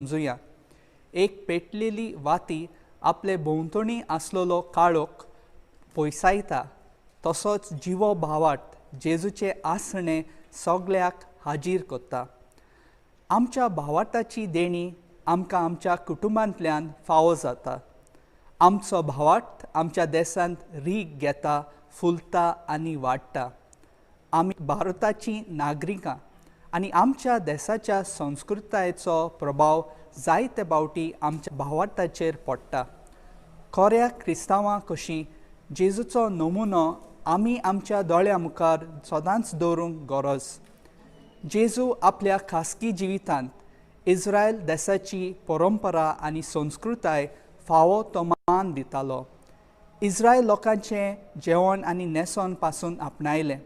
समजुया. एक पेटलेली वाती आपले भोंवतणी आसलेलो काळोख पयसायता, तसोच जिवो भावार्थ जेजूचे आसणे सगळ्याक हाजीर करता. आमच्या भावार्थाची देणी आमकां आमच्या कुटुंबांतल्यान फावो जाता. आमचो भावार्थ आमच्या देशांत रीग घेता, फुलता आनी वाडटा. आमी भारताची नागरिकां आनी आमच्या देशाच्या संस्कृतायेचो प्रभाव जायते फावटी आमच्या भावार्थाचेर पडटा. खऱ्या क्रिस्तांवां कशी जेजूचो नमुनो आमी आमच्या दोळ्या मुखार सदांच दवरूंक गरज. जेजू आपल्या खासगी जिवितांत इस्रायल देशाची परंपरा आनी संस्कृताय फावो तो मान दितालो. इस्रायल लोकांचें जेवण आनी न्हेसण पासून आपणायलें.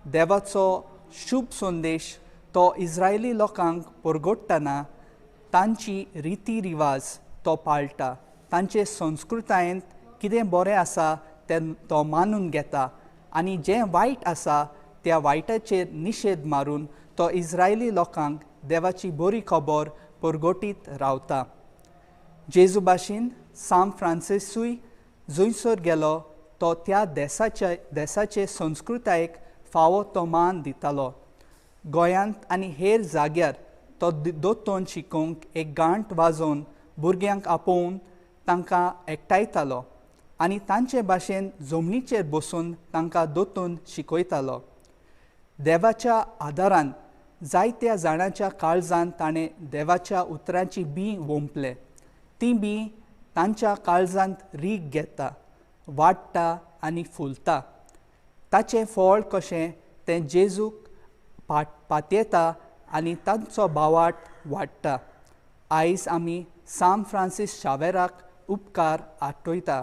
देवाचो शुभ संदेश तो इस्रायली लोकांक परगटतना तांची रिती रिवाज तो पाळटा, तांचे संस्कृतायेंत कितें बरें आसा तें तो मानून घेता आनी जें वायट आसा त्या वायटाचेर निशेध मारून तो इस्रायली लोकांक देवाची बरी खबर परगटीत रावता. जेजू भाशेन सांत फ्रांसिसूय जंयसर गेलो तो त्या देशाचे संस्कृतायेक फावो तो मान दितालो. गोंयांत आनी हेर जाग्यार तो दोतोन शिकोवंक एक गांठ वाजोवन भुरग्यांक आपोवन तांकां एकठांयतालो आनी तांचे भाशेन जमनीचेर बसून तांकां दोतोन शिकयतालो. देवाच्या आदारान जायत्या जाणांच्या काळजान ताणें देवाच्या उतरांची बीं वोंपलें. ती बीं तांच्या काळजांत रीग घेता, वाडटा आनी फुलता. ताचें फळ कशें तें जेजूक पातयेता आनी तांचो भावार्थ वाडटा. आयज आमी सांत फ्रांसीस शावेराक उपकार आठयता.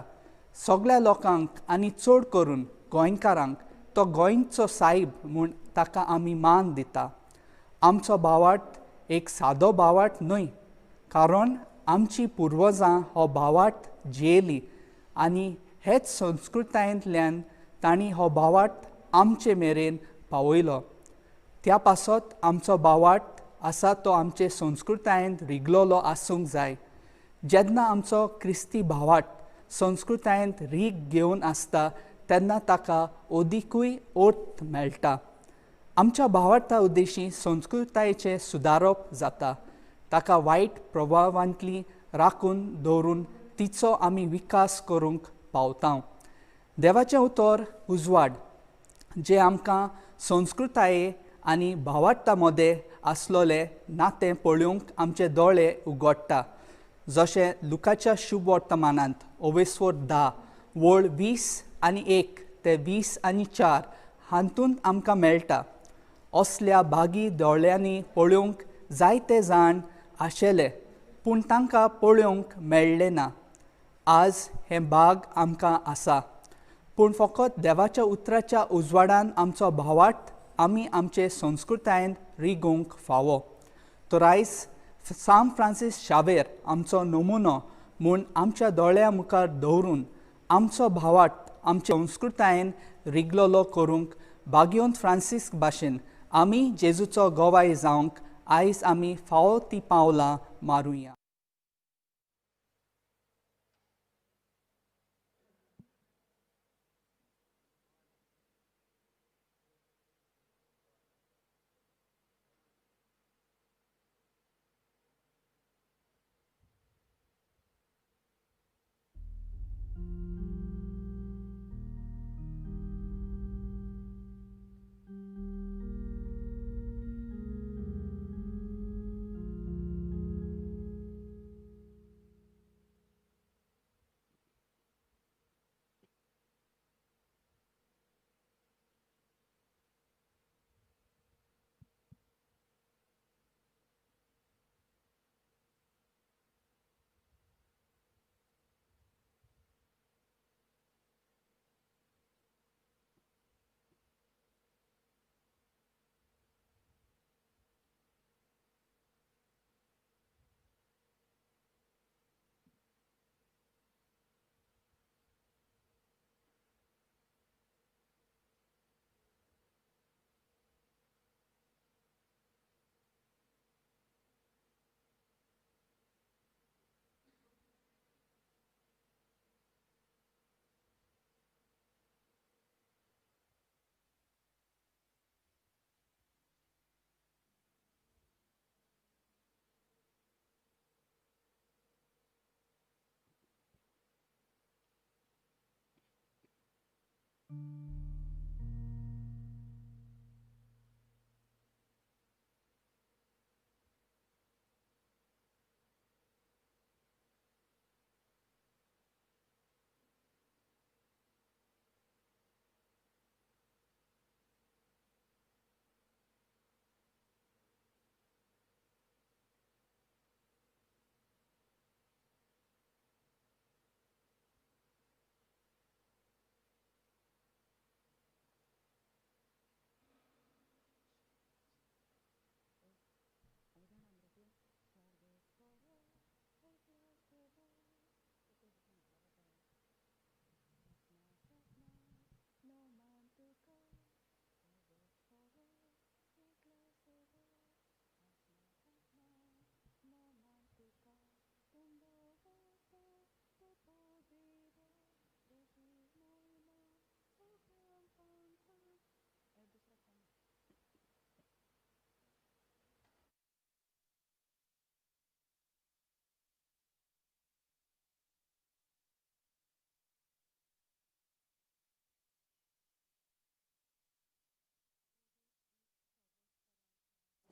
सगळ्या लोकांक आनी चड करून गोंयकारांक तो गोंयचो सायब म्हूण ताका आमी मान दिता. आमचो भावार्थ एक सादो भावार्थ न्हय, कारण आमची पुर्वजां हो भावार्थ जियेली आनी हेच संस्कृतायेंतल्यान तांणी हो भावार्थ आमचे मेरेन पावयलो. त्या पासत आमचो भावार्थ आसा तो आमचे संस्कृतायेंत रिगलोलो आसूंक जाय. जेन्ना आमचो क्रिस्ती भावार्थ संस्कृतायेंत रीग घेवन आसता तेन्ना ताका अदिकूय अर्थ मेळटा. आमच्या भावार्था उद्देशी संस्कृतायेचें सुदारप जाता. ताका वायट प्रभावांतली राखून दवरून तिचो आमी विकास करूंक पावता. देवाचें उतर उजवाड जें आमकां संस्कृताये आनी भावार्था मदें आसलोलें नातें पळोवंक आमचे दोळे उगडटा. जशें लुकाच्या शुभ वर्तमानांत ओवेस्वर 10 वळ 20:1 ते 20:4 हातूंत आमकां मेळटा. असल्या भागी दोळ्यांनी पळोवंक जायते जाण आशिल्ले पूण तांकां पळोवंक मेळ्ळें ना. आज हें भाग आमकां आसा, पूण फकत देवाच्या उतराच्या उजवाडान आमचो भावार्थ आमी आमचे संस्कृतायेन रिगोवंक फावो. तर आयज सांत फ्रांसीस शावेर आमचो नमुनो म्हूण आमच्या दोळ्या मुखार दवरून आमचो भावार्थ आमचे संस्कृतायेन रिगलोलो करूंक भाग्योंत फ्रांसीस भाशेन आमी जेजूचो गवाय जावंक आयज आमी फावो ती पावलां मारुया.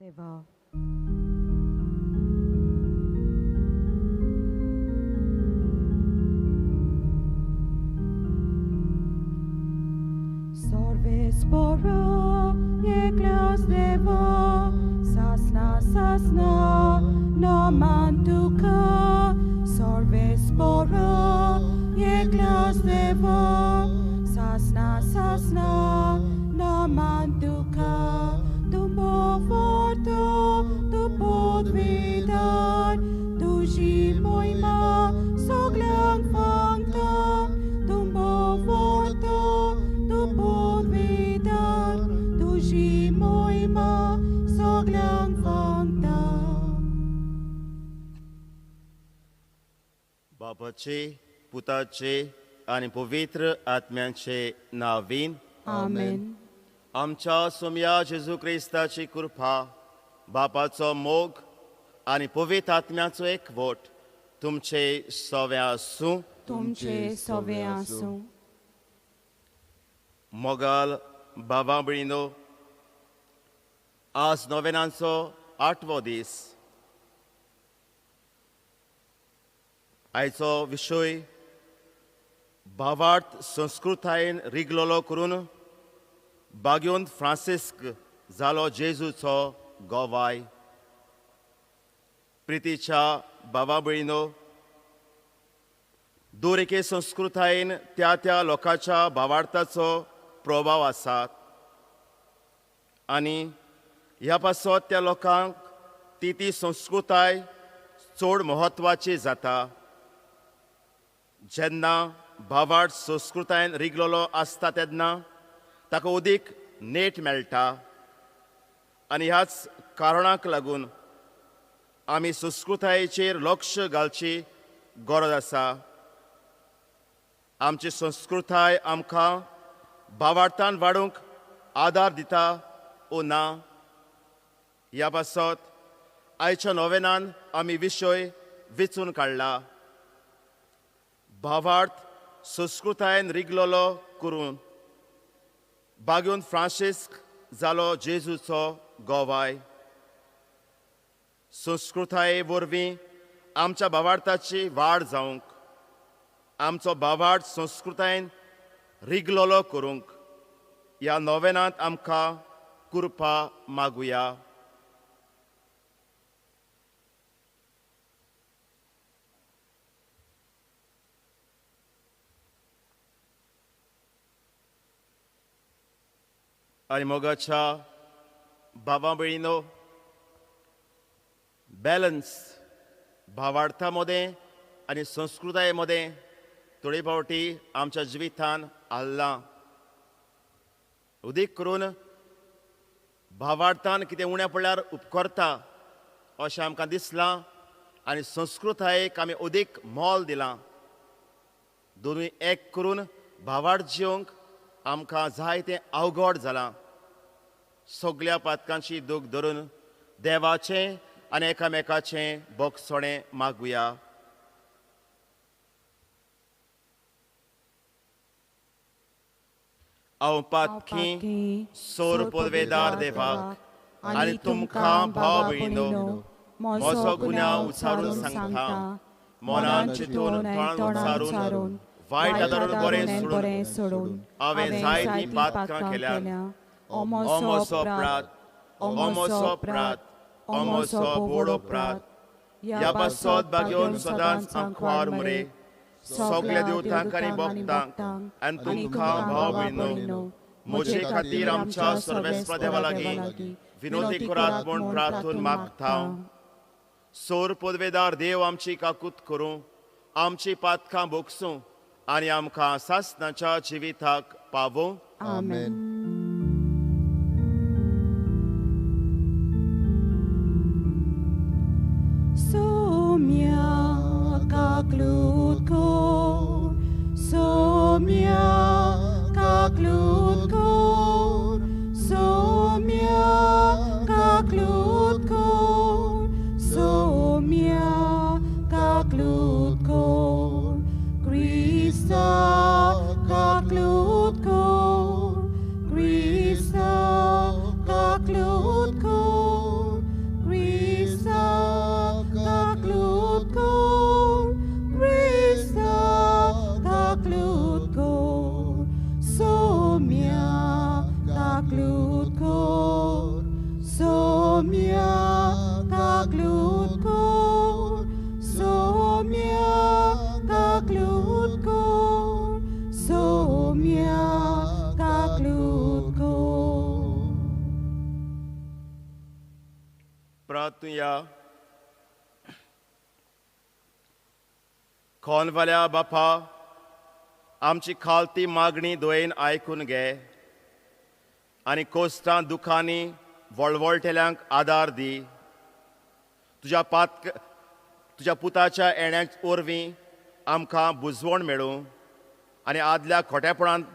देवा. Spora, yeklas deva, sasna sasna, no mantuka. Sorve spora, yeklas deva, sasna sasna, no mantuka. Tumbo forto, tu podvidar, tu jimoima, soglang fangta. Tumbo forto, tu podvidar, tuji moima, soglang fangta. बापाचे पुताचे आनी पवित्र आत्म्यांचे नावीन आमेन. आमच्या सोमया जेजू क्रिस्ताची कृपा, बापाचो मोग आनी पवित्र आत्म्याचो एकवट तुमचे सवे आसूं. तुमचे सवे आसूं. मोगाल बाबा भयणीनो, आज नोवेनांचो आठवो दीस. आयचो विशय भावार्थ संस्कृतायेन रिगलोलो करून बाग्योन फ्रांसिस्क जालो जेजूचो गोवाय. प्रितीच्या बाबा भयणीनो, दर एके संस्कृतायेन त्या त्या लोकांच्या भावार्थाचो प्रभाव आसात आनी ह्या पासत त्या लोकांक ती ती संस्कृताय चड म्हत्वाची जाता. जेन्ना भावार्थ संस्कृतायेन रिगलोलो आसता तेन्ना ताका अदीक नेट मेळटा आनी ह्याच कारणाक लागून आमी संस्कृतायेचेर लक्ष घालची गरज आसा. आमची संस्कृताय आमकां भावार्थान वाडूंक आदार दिता ओ ना ह्या पासत आयच्या नोवेनान आमी विशय वेंचून काडला. भावार्थ संस्कृतायेन रिगलोलो करून बाग्योन फ्रांसिस्क जालो जेजूचो गोवाय. संस्कृताये वरवीं आमच्या भावार्थाची वाड जावंक, आमचो भावार्थ संस्कृतायेन रिगलोलो करूंक ह्या नोवेनांत आमकां कृपा मागुया. आनी मोगाच्या बाबा भयणीनो, बॅलन्स भावार्था मदें आनी संस्कृताये मदें थोडे फावटी आमच्या जिवितान हाल्लां. उदीक करून भावार्थान कितें उणें पडल्यार उपकरता अशें आमकां दिसलां आनी संस्कृतायेक आमी अदीक मोल दिलां. दोनूय एक करून भावार्थ जिवंक आमकां जायतें अवघड जालां. सगल्या पातकांची दूख धरून देवाचें आनी एकामेकाचें बोगसणें मागुया. हांव पातकी सोर पुर्वेदार देवाक आनी तुमकां भाव भयणीनो म्हजो गुन्यांव उचारून सांगता. मनान चिंतून तोंडान उचारून वायट आदारून बरें सोडून हांवें जायतीं पातकां केल्यात. ओ म्हजो अपराध, ओ म्हजो अपराध, ओ म्हजो व्हड अपराध. ह्या पासत भाग्योन सदांच आंकवार मरे सगल्या देवतांक आनी भक्तांक आनी तुमकां भाव भयणीनो म्हजे खातीर आमच्या सर्वेस्पर देवा लागीं विनोदी करात म्हूण प्रार्थून मागता. सोर पदवेदार देव आमची काकूत करूं, आमची पातकां भोगसूं आनी आमकां सासणाच्या जिविताक पावों. आमेन. Somia kaklutko, somia kaklutko, somia kaklutko, somia kaklutko, Krista kaklutko, Krista kaklutko, खोनवाल्या बापा, आमची खालती मागणी दोयेन आयकून घे आनी कोस्तां दुखांनी वळवळटेल्यांक आदार दी. तुज्या पुताच्या येण्या वरवीं आमकां बुजवण मेळूं आनी आदल्या खोटेपणांत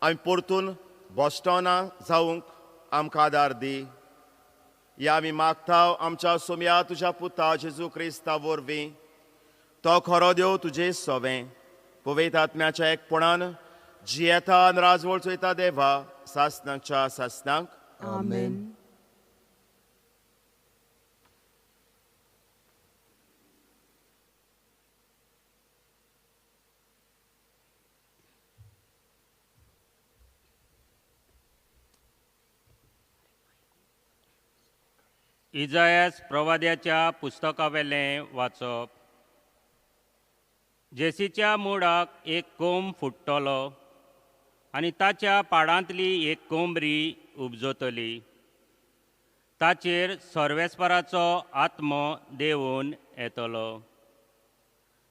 आमी परतून बॉस्टोना जावंक आमकां आदार दी. ह्या आमी मागता आमच्या सोम्या तुज्या पुता जेजू क्रिस्ता वरवीं. तो खरो देव तुजे सोवें पवित्र आत्म्याच्या एकपणान जियेता आनी राजवळ चोयता देवा सासनाच्या सासनाक. आमेन. इजायास प्रवाद्याच्या पुस्तकावेलें वाचप. जेसीच्या मुळाक एक कोंब फुट्टलो आनी ताच्या पाडांतली एक कोंबरी उपजतली. ताचेर सर्वेस्पराचो आत्मो देवून येतलो,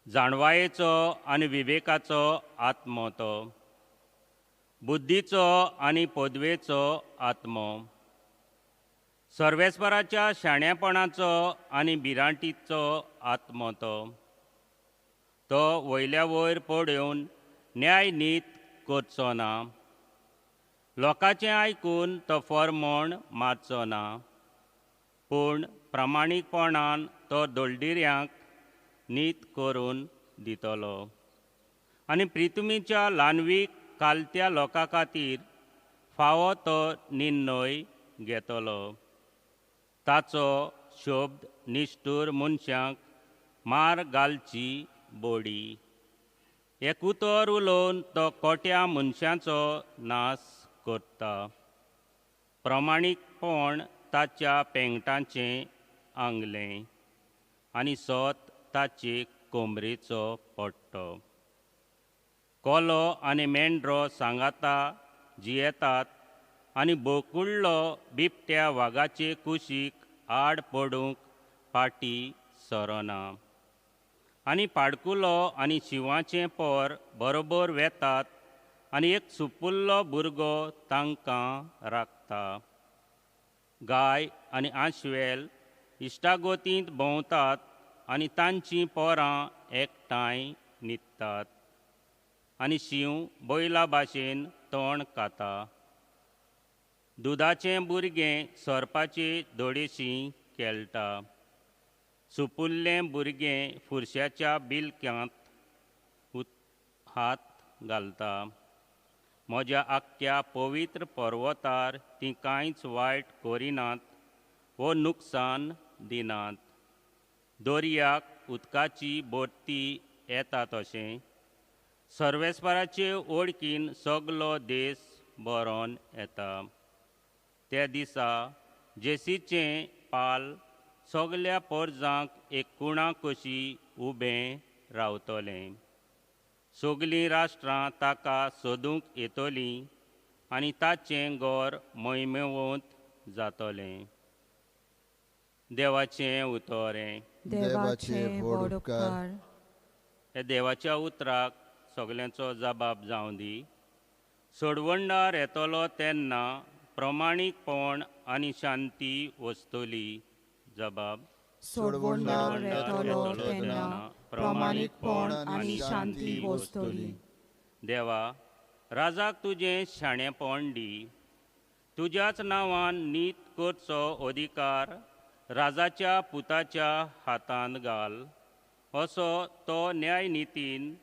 जाणवायेचो आनी विवेकाचो आत्मो, तो बुद्धीचो आनी पदवेचो आत्मो, सर्वेस्पराच्या शाणेपणाचो आनी भिरांतीचो आत्मो. तो वयल्या वयर पळोवन न्याय नीत करचो ना, लोकांचें आयकून तो फॉर्मोण मारचो ना, पूण प्रामाणीकपणान तो दळडिऱ्यांक नीत करून दितलो आनी प्रितुमीच्या ल्हानवीक कालत्या लोकां खातीर फावो तो निर्णय घेतलो. ताचो शब्द निश्ठूर मनशांक मार घालची बोडी, एक उतर उलोवन तो कोट्या मनशांचो नाश करता. प्रमाणीकपण ताच्या पेंगटाचें आंगलें आनी सत ताचे कोमरेचो पट्टो. कोलो आनी मेंढरो सांगाता जियेतात आनी बोकुडलो बिबट्या वागाचे कुशीक आड पडूंक फाटी सरना आनी पाडकुलो आनी शिंवाचें पोर बरोबर वेतात आनी एक सुपुल्लो भुरगो तांकां राखता. गाय आनी आंशवेल इश्टागोतींत भोंवतात आनी तांचीं पोरां एकठांय न्हिदतात आनी शींव बैला भाशेन तोंड खाता. दुदाचें भुरगें सोरपाचे दोडेशी खेळटा, सुपुल्लें भुरगें फुरश्याच्या बिलक्यांत हात घालता. म्हज्या आख्ख्या पवित्र पर्वतार तीं कांयच वायट करिनात वो नुकसान दिनात. दर्याक उदकाची भरती येता तशें सर्वेस्पराचे ओळखीन सगलो देश भरोन येता. त्या दिसा जेसीचें पाल सगल्या पोरजांक एक कुणा कशी उबें रावतलें. सगलीं राष्ट्रां ताका सोदूंक येतलीं आनी ताचें गोर मोहिमेवंत जातलें. देवाचें उतर. देवाचें व्हड उपकार. ह्या देवाच्या उतराक सगल्यांचो जबाब जावं दी. सोडवणदार येतलो तेन्ना प्रमाणीकपण आनी शांती वसतली. जबाब. सोडवणदार येतलो तेन्ना प्रमाणीकपण आनी शांती वसतली. देवा, राजाक तुजें शाणेपण दी. तुज्याच नांवान नीत करचो अधिकार राजाच्या पुताच्या हातांत घाल, असो तो न्यायनितीन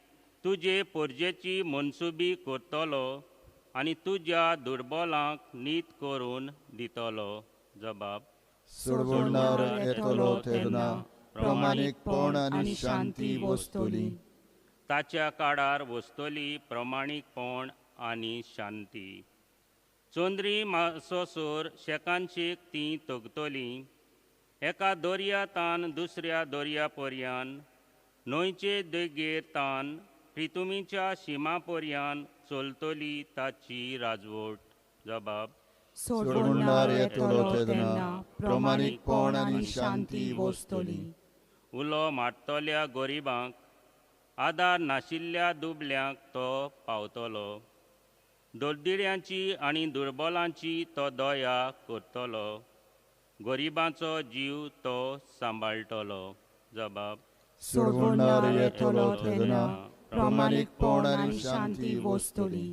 तुजे पोरजेची मनसुबी करतलो आनी तुज्या दुर्बलांक नीत करून दितलो. जबाब. सोडवणदार येतलो तेन्ना प्रमाणीकपण आनी शांती वसतली. ताच्या काळार वसतली प्रमाणीकपण आनी शांती. चोंद्री मासोसोर शेकानशेक तीं तगतलीं. एका दर्या तान दुसऱ्या दर्या पर्यान, न्हंयचे देगेर तान प्रितुमीच्या शिमा पर्यान चलतली ताची राजवट. जबाब. सोडवणदार येतलो तेन्ना प्रमाणीकपण आनी शांती वसतली. उलो मारतल्या गरिबांक आदार नाशिल्ल्या दुबल्यांक तो पावतलो। दळदिऱ्यांची आनी दुर्बलांची तो दया करतलो। गरिबांचो जीव तो सांबाळटलो। जबाब सोडवणार येतलो तेन्ना प्रामाणीकपण आनी शांती वसतली।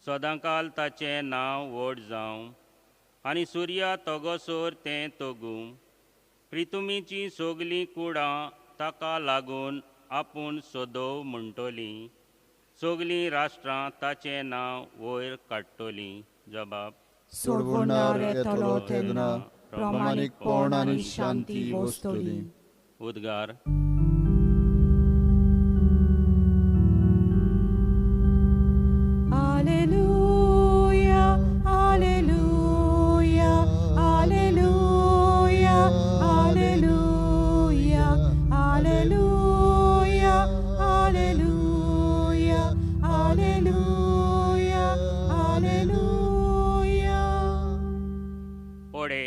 सदांकाल ताचें नांव व्हड जावं आनी सुर्या तगोसर तें तगूं। प्रितुमीचीं सगलीं कुडां ताका लागून आपूण सोदोव म्हणटलीं। सगलीं राष्ट्रां ताचें नांव वयर काडटलीं। जबाब सोडवणार येतलो तेन्ना प्रामाणीकपण आनी शांती वसतली। उद्गार Alleluia, Alleluia, Alleluia, Alleluia, Alleluia, Alleluia, Alleluia, Alleluia. पडे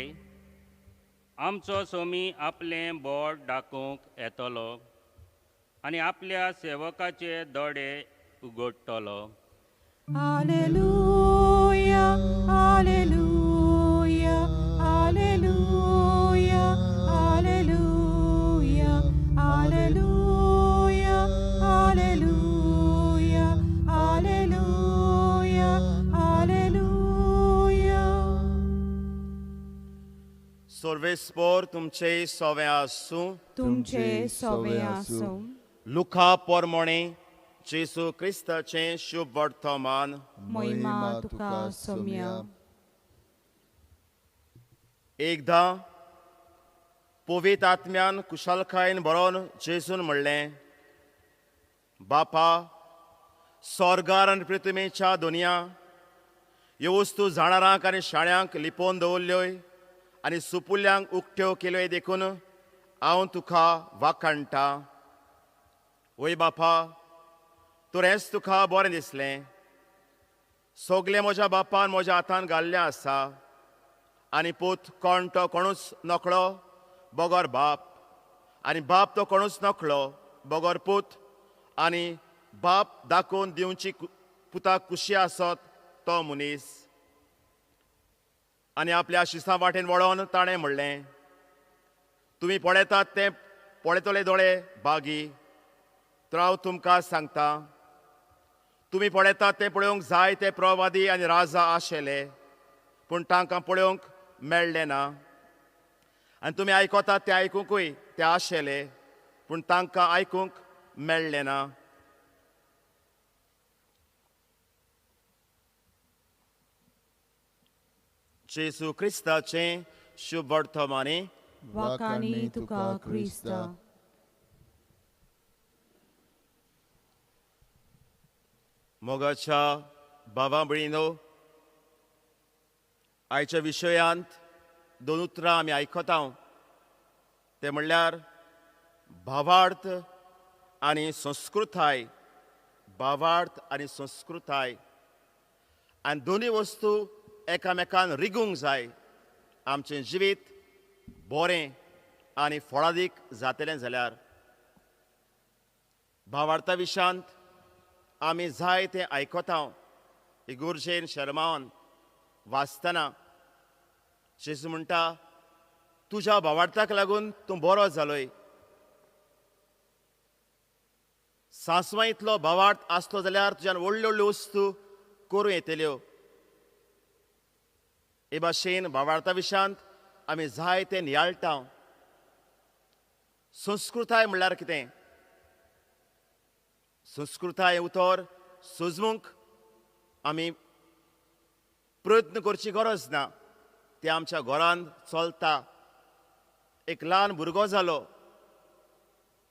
आमचो सोमी आपलें बोट दाखोवंक येतलो आनी आपल्या सेवकाचे दोळे उगडटलो। Alleluia, Alleluia, Alleluia, Alleluia, Alleluia, Alleluia, Alleluia, Alleluia. सर्वेस्पोर तुमचे सवे आसूं। तुमचे सवे आसूं। लुका पोरमोणे जेसू क्रिस्ताचें शुभ वर्तमान। महिमा तुका सोम्या। एकदां पवित्र आत्म्यान कुशालकायेन बरोवन जेसून म्हणलें, बापा स्वर्गार आनी पृथ्वीच्या दुनिया ह्यो वस्तू जाणारांक आनी शाण्यांक लिपोवन दवरल्योय आनी सुपुल्ल्यांक उक्त्यो केल्यो देखून हांव तुका वाखाणटा। वय बापा, तुरेंच तुका बरें दिसलें। सगलें म्हज्या बापान म्हज्या हातान घाल्लें आसा आनी पूत कोण तो कोणूच नकळो बगर बाप, आनी बाप तो कोणूच नकळो बगर पूत, आनी बाप दाखोवन दिवची पुताक खुशी आसत तो मनीस। आनी आपल्या शिसां वाटेन वळोवन ताणें म्हणलें, तुमी पळयतात तें पळयतले दोळे बागी, तर हांव तुमकां सांगता, तुमी पळयतात तें पळोवंक जाय ते प्रवादी आनी राजा आशिल्ले, पूण तांकां पळोवंक मेळ्ळें ना। आनी तुमी आयकतात तें आयकुंकूय ते आशिल्ले, पूण तांकां आयकूंक मेळ्ळें ना। जेजू क्रिस्ताचें शुभ वर्तमानी। वाखाणी तुका क्रिस्ता। मोगाच्या भावा भयणीनो, आयच्या विशयांत दोन उतरां आमी आयकता, ते म्हणल्यार भावार्थ आनी संस्कृताय। भावार्थ आनी संस्कृताय, आनी दोनूय वस्तू एकामेकान रिगूंक जाय। आमचें जिवीत बरें आनी फळादीक जातलें जाल्यार भावार्था विशयांत आमी जाय तें आयकता। इगुर्जेन शर्मावन वाचतना जेजू म्हणटा, तुज्या भावार्थाक लागून तूं बरो जालोय। सांसवां इतलो भावार्थ आसलो जाल्यार तुज्यान व्हडल्यो व्हडल्यो वस्तू करूं येतल्यो। हे भाशेन भावार्था विशयांत आमी जाय तें नियाळटा। संस्कृताय म्हणल्यार कितें? संस्कृताय उतर सोजमूंक आमी प्रयत्न करची गरज ना, ते आमच्या घरांत चलता। एक ल्हान भुरगो जालो,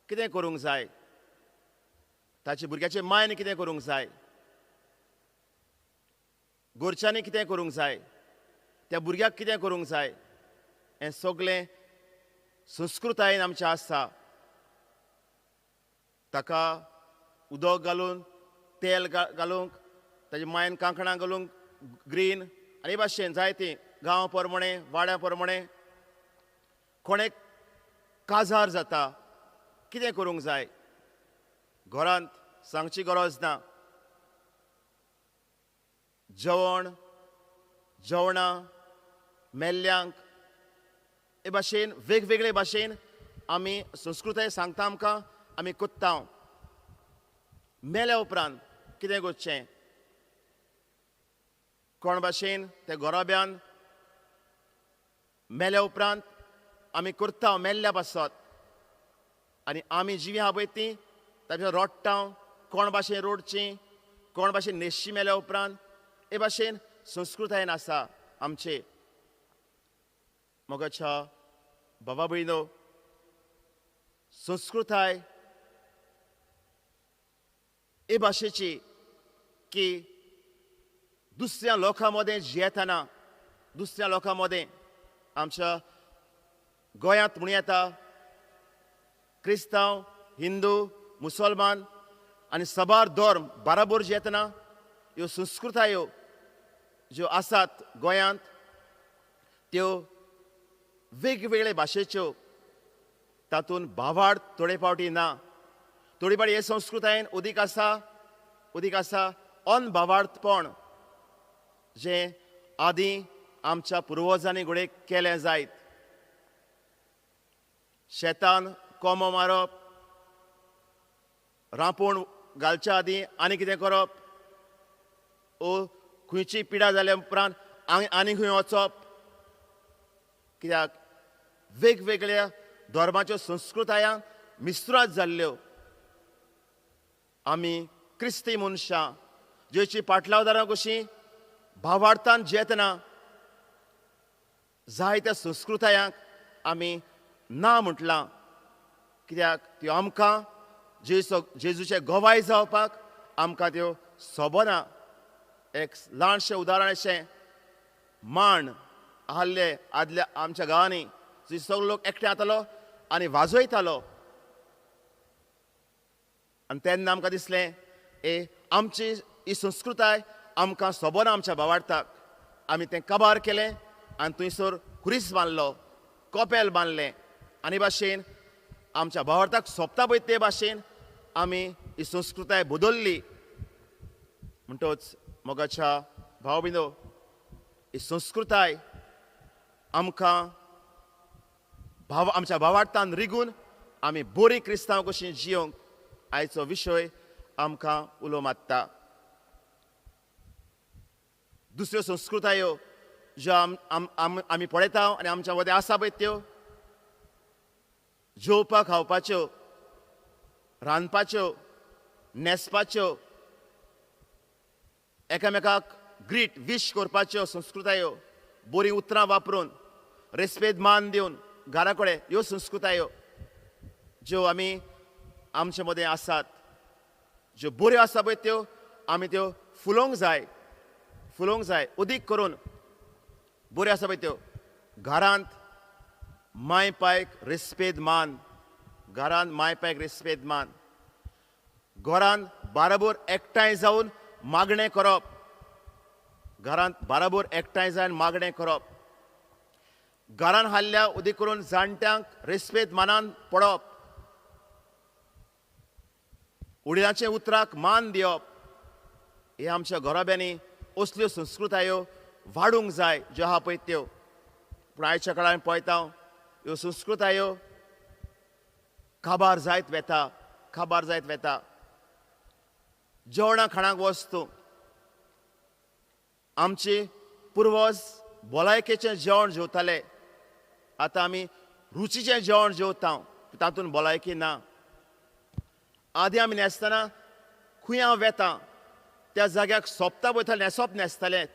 कितें करूंक जाय? ताचे भुरग्याचे मायन कितें करूंक जाय? घरच्यांनी कितें करूंक जाय? त्या भुरग्याक कितें करूंक जाय? हें सगळें संस्कृतायेन आमचें आसा। ताका उदक घालून, तेल घालूंक, ताजे मायन कांकणां घालूंक ग्रीन आनी भाशेन जायतीं गांव प्रमाणे वाड्या प्रमाणे कोणेक काजार जाता, कितें करूंक जाय? घरांत सांगची गरज ना. जेवण जेवणां मेल्ल्यांक हे भाशेन वेगवेगळे भाशेन आमी संस्कृताय सांगता आमकां आमी कोत्ता. मेल्या उपरांत कितें करचें, कोण भाशेन ते गोराब्यान मेल्या उपरांत आमी करता मेल्ल्या पासत आनी आमी जिवी आहा पळय ती ताच्या रोडटा, कोण भाशेन रोडची, कोण भाशेन न्हेसची मेल्या उपरांत, हे भाशेन संस्कृतायेन आसा आमचे. मोगाच्या बाबा भयणो, संस्कृताय हे भाशेची की दुसऱ्या लोकां मदें जियेतना, दुसऱ्या लोकां मदें आमच्या गोंयांत म्हणूं येता क्रिस्तांव, हिंदू, मुसलमान आनी सबार धर्म बाराबोर जियेतना ह्यो संस्कृतायो ज्यो आसात गोंयांत त्यो वेगवेगळे भाशेच्यो, तातूंत भावार्थ थोडे फावटी ना. थोडी फावटी हे संस्कृतायेन उदीक आसा, उदीक आसा अनभावार्थपण जें आदीं आमच्या पुर्वजांनी घडये केलें जायत. शेतान कोमो मारप, रांपोण घालच्या आदीं आनी कितें करप, ओ खंयची पिडा जाल्या उपरांत आनी खंय वचप, कित्याक वेगवेगळ्या धर्माच्यो संस्कृतायांक मिश्रात जाल्ल्यो. आमी क्रिस्ती मनशां जेची पाटलावदारां कशीं भावार्थान जियेतना जायत्या संस्कृतायांक आमी ना म्हटलां, कित्याक त्यो आमकां जेजूचे गवाय जावपाक आमकां त्यो सोबना. एक ल्हानशें उदाहरण अशें मांड आहले आदल्या आमच्या गांवांनी थंय सगलो लोक एकठांय जातालो आनी वाजयतालो आनी तेन्ना आमकां दिसलें ए आमची ही संस्कृताय आमकां सोबना आमच्या भावार्थाक. आमी तें काबार केलें आनी थंयसर खुरीस बांदलो, कपेल बांदलें आनी भाशेन आमच्या भावार्थाक सोंपता पळय ते भाशेन आमी ही संस्कृताय बदल्ली. म्हणटच मोगाच्या भाव भयणो, ही संस्कृताय आमकां भाव आमच्या भावार्थान रिगून आमी बरी क्रिस्तांव कशी जियोंक आयचो विशय आमकां उलो मारता. दुसऱ्यो संस्कृतायो ज्यो आमी पळयता आनी आमच्या मदें आसा पळय त्यो जेवपाक खावपाच्यो, रांदपाच्यो, न्हेसपाच्यो, एकामेकाक ग्रीट वीश करपाच्यो संस्कृतायो, बरीं उतरां वापरून रेस्पेद मान दिवन घरा कडेन, ह्यो संस्कृतायो ज्यो आमी आमचे मदें आसात, ज्यो बऱ्यो आसा पळय त्यो आमी त्यो फुलोवंक जाय, फुलोवंक जाय. अदीक करून बऱ्यो आसा पळय त्यो घरांत माय पायक रेस्पेद मान, घरांत माय पायक रेस्पेद मान, घरांत बाराबोर एकठांय जावन मागणें करप, घरांत बाराबोर एकठांय जावन मागणें करप, घरान हाडल्या उदीक करून जाणट्यांक रेस्पेद मानान पडप, वडिलांचे उतराक मान दिवप, हे आमच्या घराब्यांनी असल्यो संस्कृतायो वाडूंक जाय ज्यो आहा पळय त्यो. पूण आयच्या काळान पळयता ह्यो संस्कृतायो काबार जायत वेता, काबार जायत वेता. जेवणा खाणाक वस्तू आमचे पुर्वज भलायकेचें जेवण जेवताले, आतां आमी रुचीचें जेवण जेवता, तातूंत भलायकी ना. आदीं आमी न्हेसतना खंय हांव वेता त्या जाग्याक सोंपता पळय थंय न्हेसप न्हेसतालें,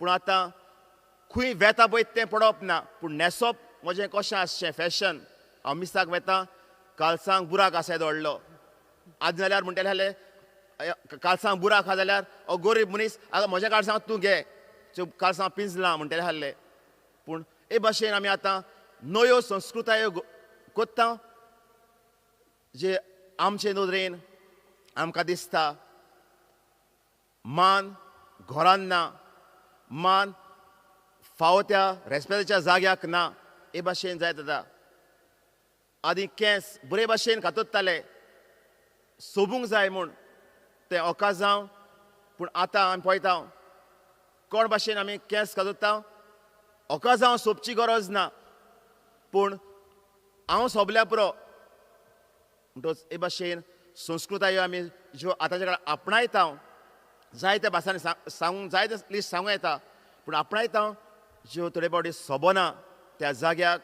पूण आतां खंय वेता पळय तें पडप ना, पूण न्हेसप म्हजें कशें आसचें फॅशन. हांव मिसाक वेता कालसांक बुराक आसा दवरलो, आदीं जाल्यार म्हणटलें जालें कालसांक बुराक आहा जाल्यार हो गोरीब मनीस आतां म्हज्या कालसांक तूं घे, कालसां पिंजलां म्हणटलें आहलें. पूण हे भाशेन आमी आतां नव्यो संस्कृतायो कोत्ता जे आमचे नदरेन आमकां दिसता मान घरान ना, मान फावो त्या रेस्पेदाच्या जाग्याक ना, हे भाशेन जायत आतां. आदीं केंस बरे भाशेन कातरताले, सोबूंक जाय म्हूण तें ओकाजांव. पूण आतां आमी पळयता कोण भाशेन आमी केंस कातरता, ओकाजांव सोबची गरज ना, पूण हांव सोबल्या पुरो. म्हणटच हे भाशेन संस्कृतायो आमी ज्यो आतांच्या काळार आपणायता, जायत्या भासांनी सांगूंक जायते लिस्ट सांगूं येता, पूण आपणायता ज्यो थोडे फावटी सोबना, त्या जाग्याक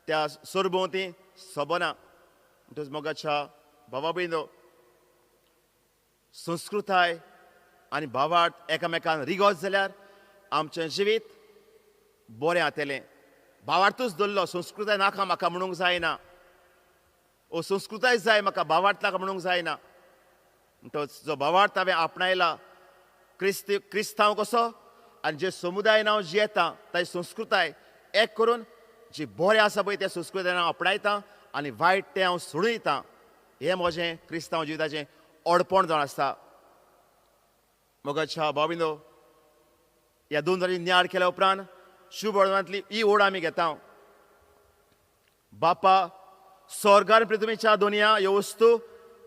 त्या सरभोंवती सोबना. म्हणटच मोगाच्या भावा भयणो, संस्कृताय आनी भावार्थ एकामेकान रिगोत जाल्यार आमचें जिवीत बरें जातलें. भावार्थूच दवरलो, संस्कृताय नाका म्हाका म्हणूंक जायना, ओ संस्कृताय जाय म्हाका, भावार्थ नाका म्हणूंक जायना. म्हणटच जो भावार्थ हांवें आपणायला, क्रिस्तांव कसो आनी जे समुदायान हांव जियेता ताजी संस्कृताय एक करून जी बरें आसा पळय त्या संस्कृतायेन हांव आपणायता आनी वायट तें हांव सोडयता. हें म्हजें क्रिस्तांव जिविताचें अडपण जावन आसता. मोगाच्या भाविनो, ह्या दोन जाणांनी नियाळ केल्या उपरांत शुभ वर्तमानांतली ही ओड आमी घेता. बापा, स्वर्गार पृथ्वीच्या दोनया ह्यो वस्तू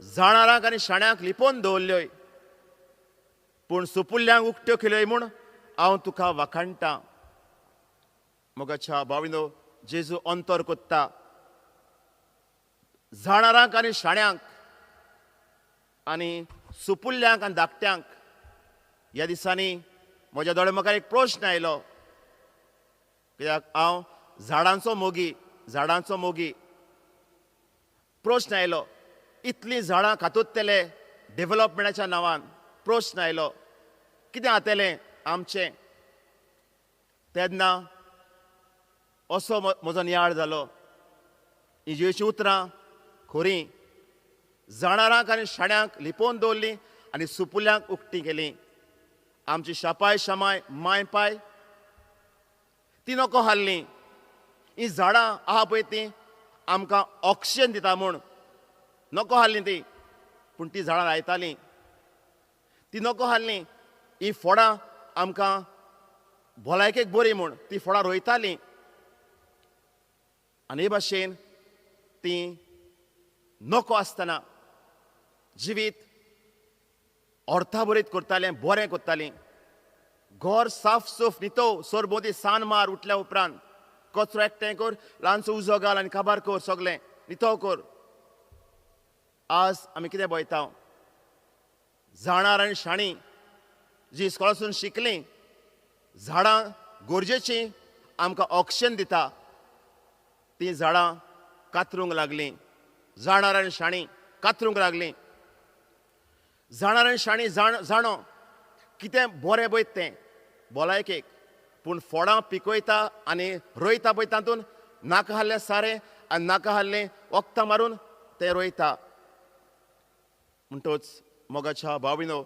जाणारांक आनी शाण्यांक लिपोवन दवरल्योय, पूण सुपुल्ल्यांक उक्त्यो केल्योय म्हूण हांव तुका वाखाणटा. मोगाच्या भाविनो, जेजू अंतर कोत्ता जाणारांक आनी शाण्यांक आनी सुपुल्ल्यांक आनी धाकट्यांक. ह्या दिसांनी म्हज्या दोळे मुखार एक प्रश्न आयलो, कित्याक हांव झाडांचो मोगी, झाडांचो मोगी. प्रश्न आयलो, इतलीं झाडां खातोतले डेवलपमेंटाच्या नांवान. प्रश्न आयलो, कितें जातलें आमचें? तेन्ना असो म्हजो नियाळ जालो, जेजूचीं उतरां खरीं, जाणारांक आनी शाण्यांक लिपोवन दवरलीं आनी सुपुल्ल्यांक उक्तीं केलीं. आमची शापाय शामाय माय पाय ती नको हाडलीं. ही झाडां आहा पळय ती आमकां ऑक्सिजन दिता म्हूण नको हाडलीं ती, पूण ती झाडां लायतालीं, ती नको हाडलीं. ही फोडां आमकां भलायकेक बरी म्हूण ती फोडां रोयतालीं. आनी हे भाशेन ती नको आसतना जिवीत अर्थाभरीत करतालें, बरें करतालीं. घर साफ सूफ नितो, सरभोंवती सान मार उठल्या उपरांत कचरो एकठांय कर, ल्हानसो उजो घाल आनी काबार कर, सगळें नितो कर. आज आमी कितें पळयता, जाणार आनी शाणी जी इस्कोलासून शिकलीं, झाडां गरजेचीं आमकां ऑक्सिजन दिता, तीं झाडां कातरूंक लागलीं. जाणार आनी शाणी कातरूंक लागलीं. जाणार आनी शाणी जाणो कितें बरें पळय तें भलायकेक, पूण फोडां पिकयता आनी रोयता पळय तातूंत नाका हाडलें सारें आनी नाका हाडलें वखदां मारून तें रोयता. म्हणटच मोगाच्या भाविनो,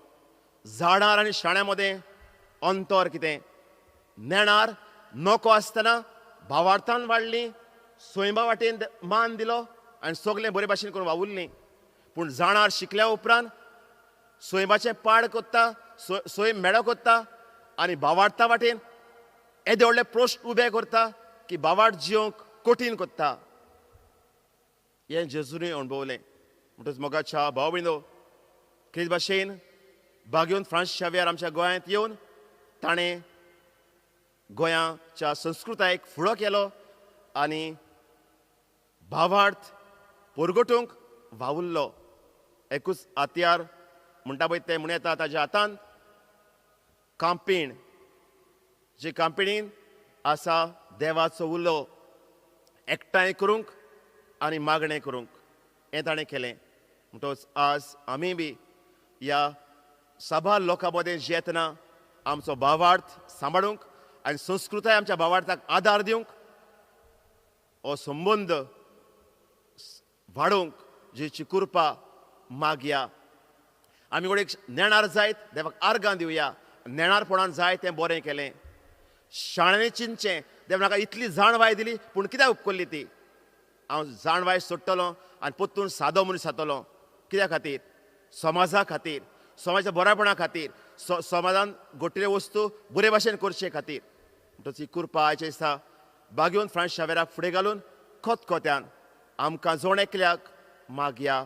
झाडार आनी शाण्यां मदें अंतर कितें? नेणार नको आसतना भावार्थान वाडलीं, सैमा वाटेन मान दिलो आनी सगळें बरे भाशेन करून वावुरलीं. पूण जाणार शिकल्या उपरांत सैमाचें पाड कोत्ता, सैम मेळो कोत्ता आनी भावार्था वाटेन येदे व्हडले प्रश्न उबे करता की भावार्थ जिवंक कठीण कोत्ता. हें जेजूनय अणभवलें. म्हणटच मोगाच्या भाव भयणो, क्रिस्त भाशेन बागेवन फ्रांस शावियार आमच्या गोंयांत येवन ताणें गोंयाच्या संस्कृतायेक फुडो केलो आनी भावार्थ परगटूंक वावुरलो. एकूच हत्यार म्हणटा पळय तें म्हणूं येता ताज्या हातान, कांपीण. जी कांपिणीन आसा देवाचो उलो एकठांय करूंक आनी मागणें करूंक, हें ताणें केलें. म्हणटच आज आमी बी ह्या साबार लोकां मदें जियेतना आमचो भावार्थ सांबाळूंक आनी संस्कृताय आमच्या भावार्थाक आदार दिवंक, हो संबंद वाडोवंक जेची कृपा मागया. आमी गोडेक नेणार जायत देवाक आर्गां दिवया. नेणारपणान जाय तें बरें केलें, शाण्यानी चिंतचें, देव म्हाका इतली जाणवाय दिली पूण कित्याक उपकरली ती? हांव जाणवाय सोडटलो आनी परतून सादो मनीस जातलो. कित्या खातीर? समाजा खातीर, समाजाच्या बरेपणा खातीर, समाजान घटिल्ल्यो वस्तू बरे भाशेन करचे खातीर. म्हणटच ही कृपा आयच्या दिसा बागेवन फ्रांस शावेराक फुडें घालून खतखत्यान आमकां जण एकल्याक मागया.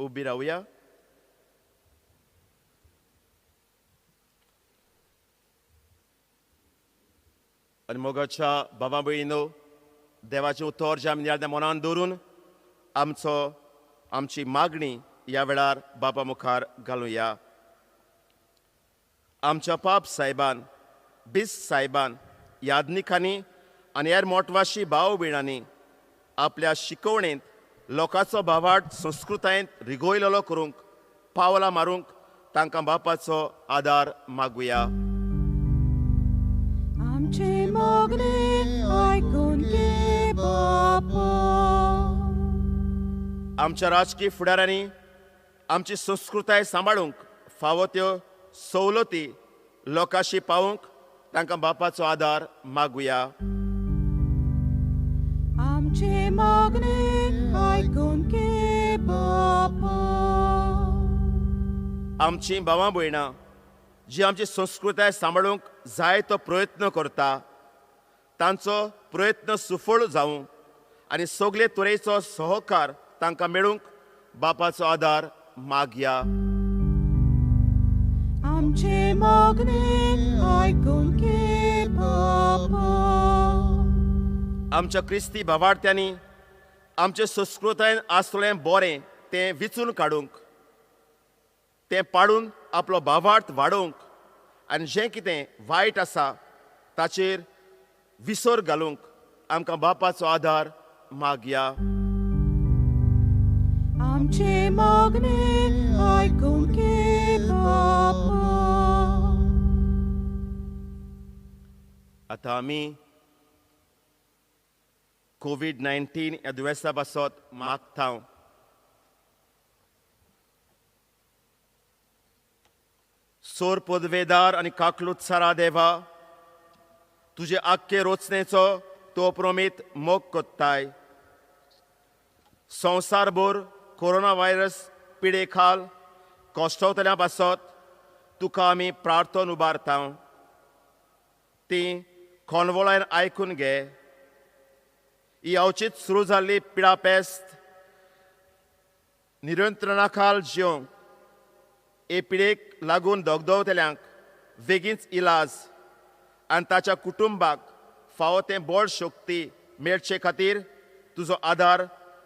उबी रावया. आनी मोगाच्या बाबा भयणीनो, देवाचें उतर जें आमी नियाळ्या मनान दवरून आमचो आमची मागणी ह्या वेळार बापा मुखार घालुया. आमच्या पाप सायबान, बीस सायबान, यादनिकांनी आनी हेर मोटवाशी भाव भयणांनी आपल्या शिकवणेंत लोकांचो भावार्थ संस्कृतायेंत रिगोयलेलो करूंक पावलां मारूंक तांकां बापाचो आदार मागुया. आमचे मागणे आयकून घे बापा. आमच्या राजकीय फुडाऱ्यांनी आमची संस्कृताय सांबाळूंक फावो त्यो सवलती लोकांशी पावूंक तांकां बापाचो आदार मागुया. आमचे मागणे आयकून घे बापा. आमची भावां भयणां जी आमची संस्कृताय सांबाळूंक जाय तो प्रयत्न करता तांचो प्रयत्न सुफळ जावं आनी सगळे तरेचो सहकार तांकां मेळूंक बापाचो आदार मागया. आमचे मागणे आयकून घे बापा. आमच्या क्रिस्ती भावार्थ्यांनी आमचे संस्कृतायेन आसलें बरें तें विचून काडूंक, तें पाडून आपलो भावार्थ वाडोवंक आनी जें कितें वायट आसा ताचेर विसर घालूंक आमकां बापाचो आदार मागया. आमचे मागणे आयकून घे बापा. आतां आमी कोवीड-19 ह्या दुयेंसा पासत मागता. सोर पदवेदार आनी काकलूत सारा देवा, तुजे आख्खे रोचणेचो तो प्रमीत मोग कोत्ताय. संवसारभर कोरोना व्हायरस पिडे खाल कश्टवतल्या पासत तुका आमी प्रार्थन उबारता. ती खोनवळान आयकून घे. ही अवचीत सुरू जाल्ली पिडा पेस्त नियंत्रणा खाल जेवंक हे पिडेक लागून दगदवतल्यांक बेगीनच इलाज आनी ताच्या कुटुंबाक फावो तें बळ शक्ती मेळचे खातीर तुजो आदार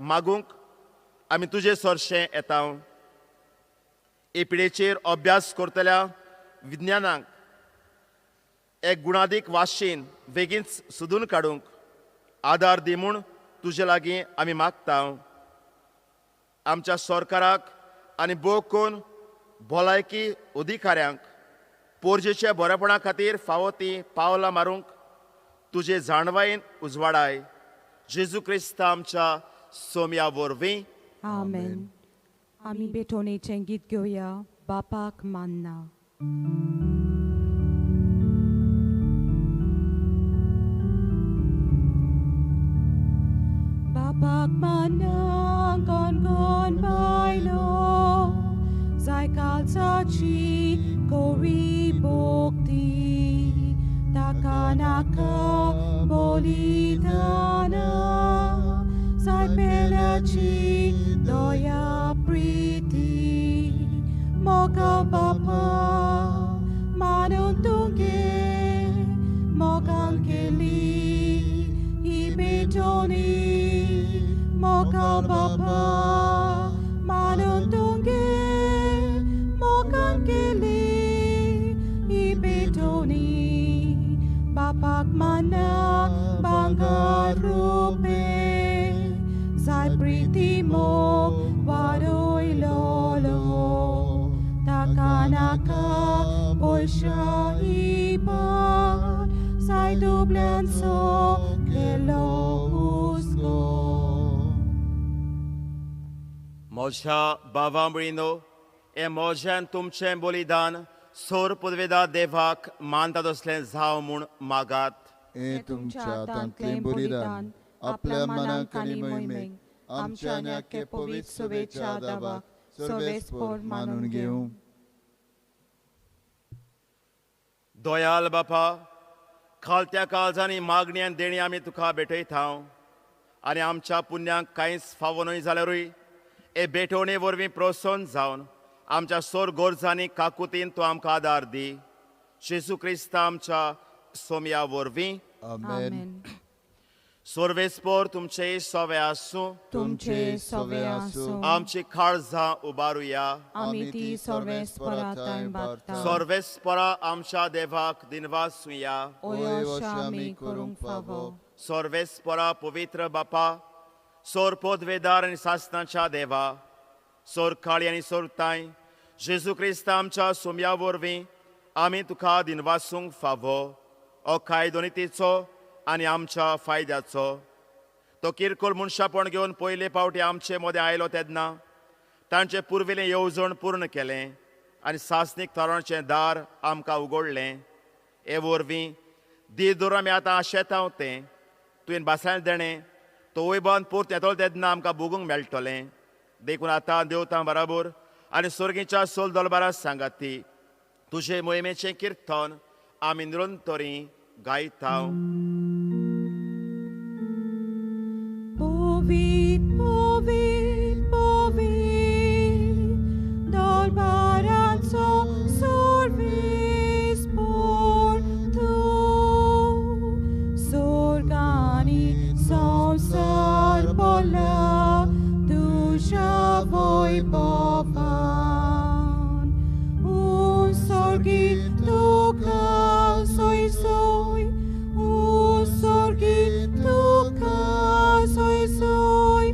मागूंक आमी तुजे सरशें येता. हे पिडेचेर अभ्यास करतल्या विज्ञानाक एक गुणादीक वाशीन बेगीनच सोदून काडूंक आदार दी म्हूण तुजे लागीं आमी मागता. आमच्या सरकाराक आनी भोव करून भलायकी अधिकाऱ्यांक पोरजेच्या बरेपणा खातीर फावो ती पावलां मारूंक तुजे जाणवायेन उजवाडाय. जेजू क्रिस्त आमच्या सोम्या वरवीं आमेन. आमी भेटवणेचें गीत घेवया, बापाक मानना. बापाक मानना कोण कोण बायलो जाय कालचाची कोरी भोक्ती ताका नाका बलिदाना जाय पेल्याची दया प्रीती मोगा बापा मानून तुगे मोगान केली ही भेटवणी मोगा बापा मानून तुगे मोगान केली ही भेटवणी बापाक माना भांगर रुपे जाय प्रीती मोग वाडयलोलो ताका नाका पयशा इबाड जाय दुबल्यांचो केलो हुस्को. म्हज्या भावा भयणीनो, हें म्हजें तुमचें बलिदान सोर पदवेदा देवाक मानता तसलें जावं म्हूण मागात. हें तुमच्या हातांतलें बलिदान आपल्या मनाक आनी मोहिमेक आमच्या आनी आख्खे पवित्र सभेच्या दाबाक सर्वेस्पर मानून घेवं. दयाल बापा, खालत्या काळजांनी मागणी आनी देणी आमी तुका भेटयता आनी आमच्या पुण्याक कांयच फावो न्हय जाल्यारूय हे भेटवणे वरवीं प्रोत्साहन जावन आमच्या सोर गोरजांनी काकुतीन तूं आमकां आदार दी. जेजू क्रिस्ता आमच्या सोमया वरवीं. आमेन. सोर्वेस्पोर तुमचे सवे आसूं. तुमचे सवे आसूं. आमची काळजां उबारुया. आमी ती सर्वेस्परा थंय बागता. सर्वेस्परा आमच्या देवाक दिनवासुया. ओय अशें आमी करूंक फावो. सर्वेस्परा पवित्र बापा, सोर पदवेदार आनी सासणाच्या देवा, सोर काळी आनी सोरताय जेजू क्रिस्ता आमच्या सोमया वरवीं आमी तुका दिनवासूंक फावो. हो कायदो नितीचो आनी आमच्या फायद्याचो. तो किरकोळ मनशापण घेवन पयले पावटी आमचे मदें आयलो तेन्ना तांचे पुर्विल्लें येवजण पूर्ण केलें आनी सासणीक तोरणाचें दार आमकां उगडलें. हे वरवीं धीर धरून आमी आतां आशेता तें तुवें भासायन देणें तो वैभवान पोर्त येतलो तेन्ना आमकां भोगूंक मेळटलें. देखून आतां देवतां बराबर आनी सर्गीच्या सोल दलबारा सांगात ती तुजे मोहिमेचें किर्तन आमी निरंतरी गायता. Povit, povit, povit, dolbaranzo sorvis por tu, sorgani sonsar pola, duša voi bovan, un sorgi tuka soy soy, un sorgi tuka soy soy,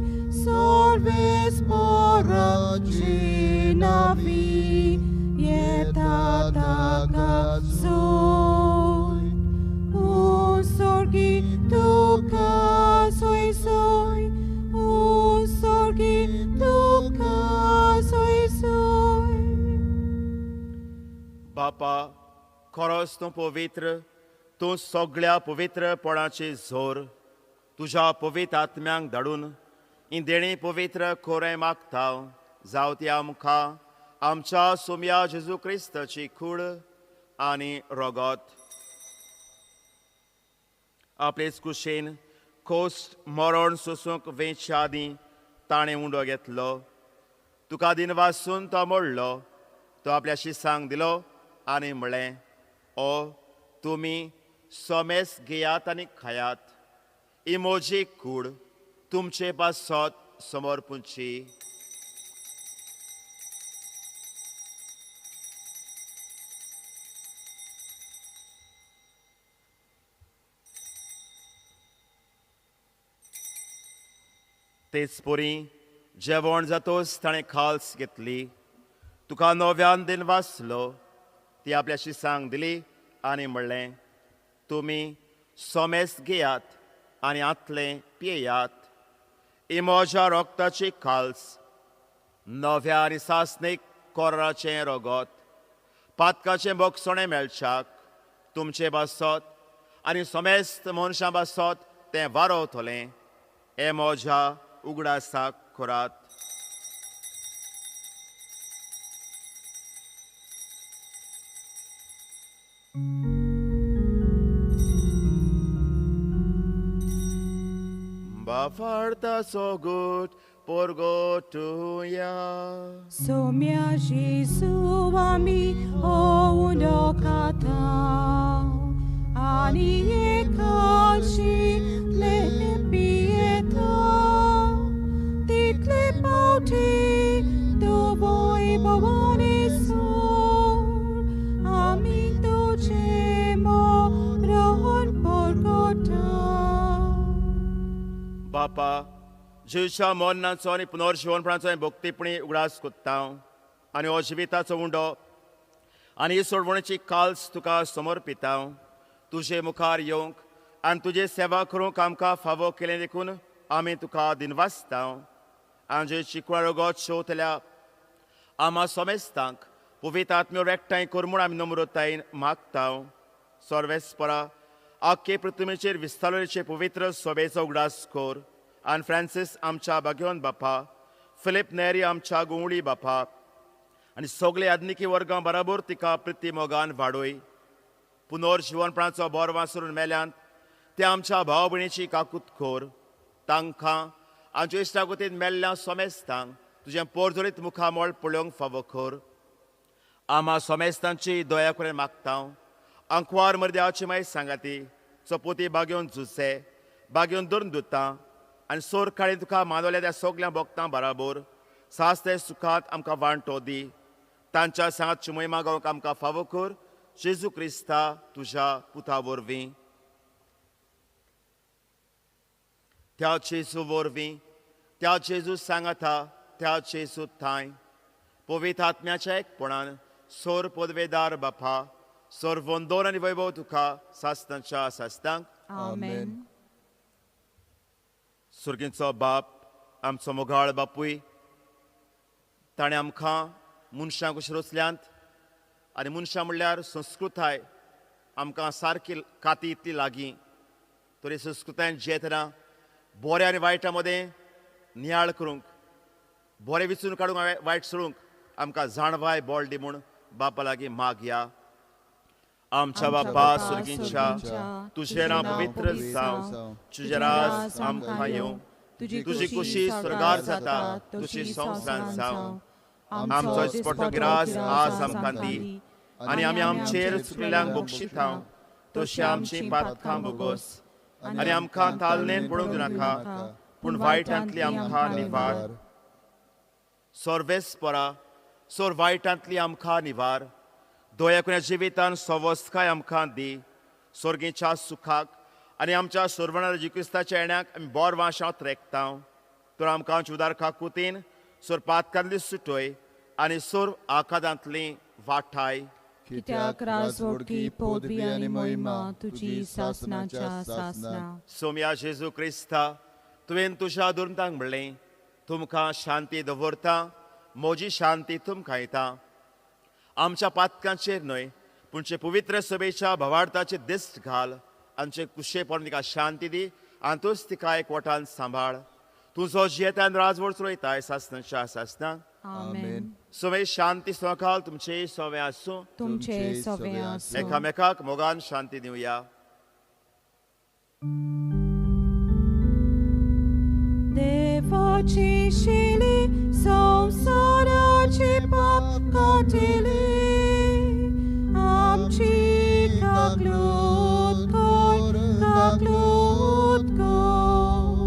sorves pora ginavi, yetataka soy, un sorgi tuka soy soy, un sorgi tuka soy soy. बापा, खरोच तूं पवित्र, तूं सगळ्या पवित्रपणाची जोर. तुज्या पवित्र आत्म्यांक धाडून ही देणी पवित्र खोरें मागता. जावं ती आमकां आमच्या सोमया जेजू क्रिस्ताची कूड आनी रगत. आपलेच कुशेन खोस मरण सोसूंक वेंचच्या आदीं ताणें उंडो घेतलो. तुका दिनवासून तो मोडलो. तो आपल्या शिसांक दिलो आनी म्हळें, ओ तुमी सोमेस घेयात आनी खायात. ही म्हजी कूड तुमचे पासत समर्पूंची. तेच परी जेवण जातोच ताणें खाल्स घेतली. तुका नव्यान दिनवासलो. ती आपल्या शिसांक दिली आनी म्हणलें, तुमी सोमेस घेयात आनी आतलें पियेयात. ही म्हज्या रगताची खाल्स, नव्या आनी सासणीक कोराचें रगत, पातकाचें बोगसणें मेळच्याक तुमचे पासत आनी समेस्त मनशां पासत तें वारवतलें. हें म्हज्या उगडासाक करात. Bafarta so good, porgo tuya. Somia Jesu ami o undokata, ani ekashi le pieta, title pauti tu voi bovani sur, ami tucemo rohon porgota. बापा, जेजूच्या मरणाचो आनी पुनर्जिवनपणाचो आनी भक्तीपणी उगडास कोत्ता आनी हो जिविताचो उंडो आनी ही सोडवणेची काल्स तुका समर्पिता. तुजे मुखार येवंक आनी तुजे सेवा करूंक आमकां फावो केलें देखून आमी तुका दिनवासता. आनी जेजूची कुळारगत शेवतल्या आमा समेस्तांक पवित्र आत्म्यो एकठांय कर म्हूण आमी नम्रतायेन मागता. सर्वेस्परा आख्खे पृथ्वीचेर विस्तारलेचे पवित्र सभेचो उगडास कर आनी फ्रांसीस आमच्या भाग्यवंत बापा, फिलीप नेरी आमच्या गुंवळी बापा आनी सगळे आधुनिकी वर्गां बराबर तिका प्रिती मोगान वाडोय. पुनर्जिवनपणाचो बोर वासरून मेल्यान ते आमच्या भाव भयणीची काकूत कर. तांकां आमच्या इश्टागतीन मेल्ल्या सोमेस्तांक तुजें पोरजोरीत मुखामळ पळोवंक फावो कर. आमा सोमेस्तांची दया करून मागता. आंकवार मर्द्याची मागीर सांगाती चपोती बागेवन झुसे बागेवन धरून दुता आनी सोर काळी तुका मानवल्या त्या सगल्या भोगतां बराबर सासते सुखात आमकां वांटो दी. तांच्या सांगात मोहिमा गावंक आमकां फावो कर जेजू क्रिस्ता तुज्या पुता वरवीं. त्या जेजू वरवीं, त्या जेजू सांगाता, त्या जेजू थांय पवित्र आत्म्याच्या एकपणान सोर पदवेदार बापा सोर वंदोर आनी वैभव तुका सासनाच्या सासनाक. आमेन. सुर्गींचो बाप आमचो मोगाळ बापूय, ताणें आमकां मनशांक कशी रचल्यांत आनी मनशां म्हणल्यार संस्कृताय आमकां सारकी काती इतली लागीं तरी संस्कृतायेन जियेतना बऱ्या आनी वायटा मदें नियाळ करूंक, बरें विचून काडूंक, वायट सोडूंक आमकां जाणवाय बळ दी म्हूण बापा लागीं मागया. आमच्या बापा सुर्गींच्या, तुजें नांव पवित्र जावं, तुजें राज आमकां येवं, तुजी कुशी स्वर्गार जाता तशी संवसारांत जावं. आमचो दिसपट्टो ग्रास आज आमकां दी आनी आमी आमचेर चुकल्ल्यांक बक्षिता तशी आमची पातकां भोगोस आनी आमकां तालनेन पडूंक दिनाका पूण वायटांतली आमकां निवार. सोर्वेस परा सोर वायटांतली आमकां निवार. दया करून जिवितान सवस्काय आमकां दी. सोर्गीच्या सुखाक आनी आमच्या सोरवणाच्या जेजू क्रिस्ताच्या येण्याक आमी बोर वाशांत रेखता. तर आमकां उदार काकुतीन सोर पातकांतली सुटोय आनी सोर आकादांतली वाठाय. कित्याक राजवडकी पदवी आनी महिमा तुजी सासनाच्या सासना. सोम्या जेजू क्रिस्ता, तुवें तुज्या दुर्मतांक म्हणलें, तुमकां शांती दवरता, म्हजी शांती तुमकां येता. आमच्या पातकांचेर न्हय पूण पवित्र सभेच्या भावार्थाचे दिश्ट घाल. आमचे कुशेपण तिका शांती दी आनी तूंच तिका एकवटान सांबाळ. तुजो जियेतान राजवट चलयताय सासनाच्या सासना. आमेन. सवे शांती सकाळ तुमचे सवे आसूं, तुमचे सवे आसूं. एकामेकाक मोगान शांती दिवया. देवाची शिली संवसाराचे पाप काटिली, आमची काकलूत कर, काकलूत कर.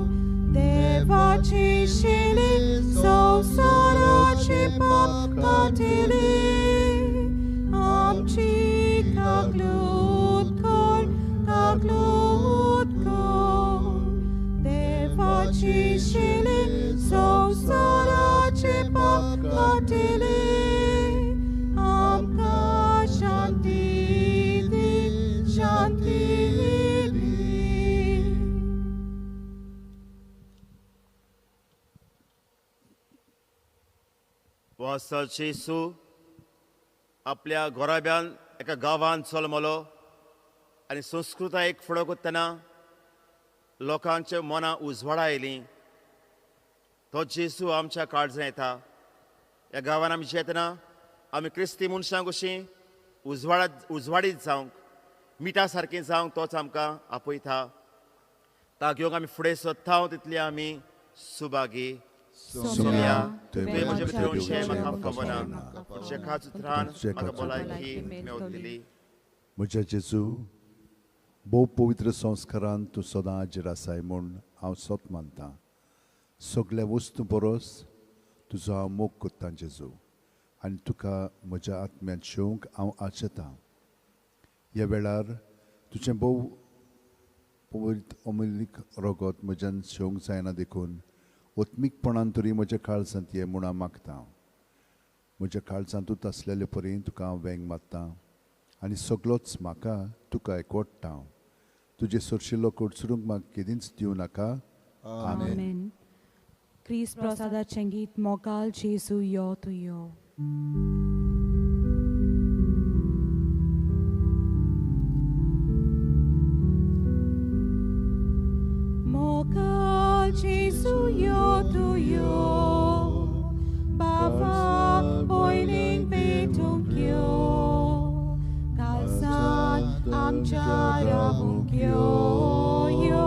देवाची शिली संवसाराचे पाप काटिली, आमची काकलूत कर, काकलूत कर. देवाची शिली संवसाराचे पाप काटिली, आमकां शांती दी, शांती दी. वासल जेजू आपल्या घोराब्यान एका गांवांत जल्मलो आनी संस्कृतायेक फुडो करतना लोकांच्या मनां उजवाडा आयलीं. तो जेजू आमच्या काळजांत येता. ह्या गांवान आमी जेतना आमी क्रिस्ती मनशां कशीं उजवाडीत जावंक, मिठा सारकीं जावंक तोच आमकां आपयता. ता घेवंक आमी फुडें सोदता तितली आमी सुभागी. सोम्या, तुवें म्हजे भितर येवचें म्हाका खबर ना, पूण एकाच उतरान म्हाका भलायकी मेवतली. म्हज्या जेजू, भोव पवित्र संस्कारान तूं सदां हाजीर आसाय म्हूण हांव सत मानतां. सगल्या वस्तू परस तुजो हांव मोग करतां जेजू, आनी तुका म्हज्या आत्म्यांत शेवंक हांव आशेतां. ह्या वेळार तुजें भोव पवित्र अमूल्य रगत म्हज्यान शेवंक जायना देखून आत्मीकपणान तरी म्हज्या काळजांत ये म्हूण हांव मागतां. म्हज्या काळजांतूच आसलेले परी तुका हांव वेंग मारतां आनी सगलोच म्हाका तुका एकवटता. तुजें सरशिल्लो कोडसरूंक म्हाका केदींच दिवं नाका. आमेन. क्रिस्त प्रसादाचें गीत मोगाल जेजू यो तूं यो. मोगाल जेजू यो तूं यो, बाबा पयलीं पेटूंक यो, काळजांत आमच्या रावूंक यो, यो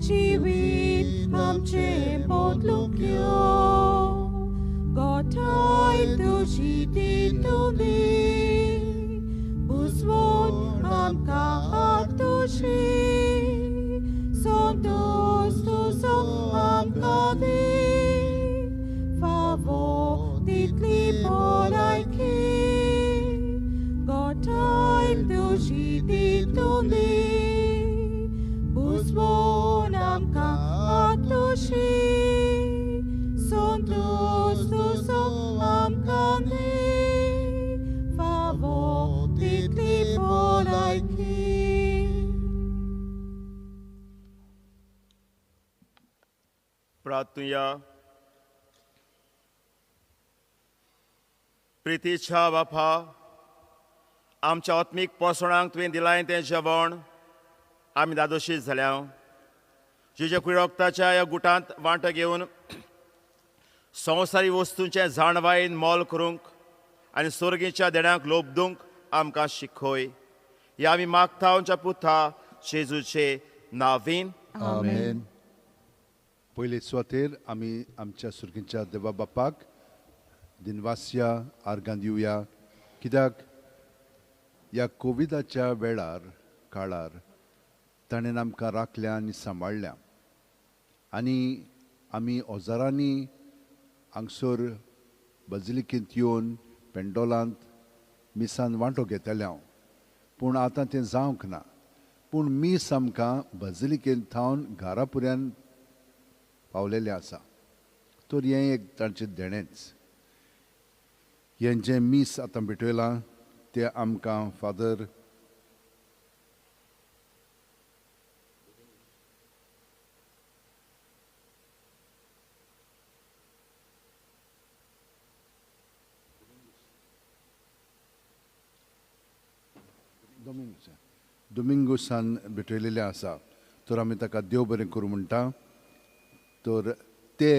जिवीत आमचें बदलूंक यो. गोठाय तुजी दितली बुजवून आमकां हात तुजी संतोष तुजो आमकां दी फावो तितली भलायकी गोठाय तुजी दितली बुजवून आमकां हात तुजी संतोष तुजो आमकां दी फावो तितली भलायकी. प्रार्थुया. प्रितीच्या बापा, आमच्या आत्मीक पोसणांक तुवें दिलाय तें जेवण आमी दादोशी जाल्या. जेजे कुळोक्ताच्या ह्या गुटांत वांटो घेवन संवसारी वस्तूंचें जाणवायेन मोल करूंक आनी सोर्गीच्या देण्यांक लोबदूंक आमकां शिकय. ह्या आमी मागता आमच्या पुता जेजूचे नावीन. आमेन. पयले सुवातेर आमी आमच्या सुर्गीच्या देवा बापाक दिनवास्या आर्गां दिवया, कित्याक ह्या कोविडाच्या वेळार काळार ताणें आमकां राखल्या आनी सांबाळ्ळ्या आनी आमी हजारांनी हांगसर बजलिकेंत येवन पेंडोलांत मिसान वांटो घेतले हांव, पूण आतां तें जावंक ना. पूण मीस आमकां बजलिकेंत थावन घरा पुऱ्यान पावलेलें आसा. तर हें एक तांचें देणेंच. हें जें मीस आतां भेटयलां तें आमकां फादर डोमिंगोसान भेटयलेलें आसा. तर आमी ताका देव बरें करूं म्हणटा. तर ते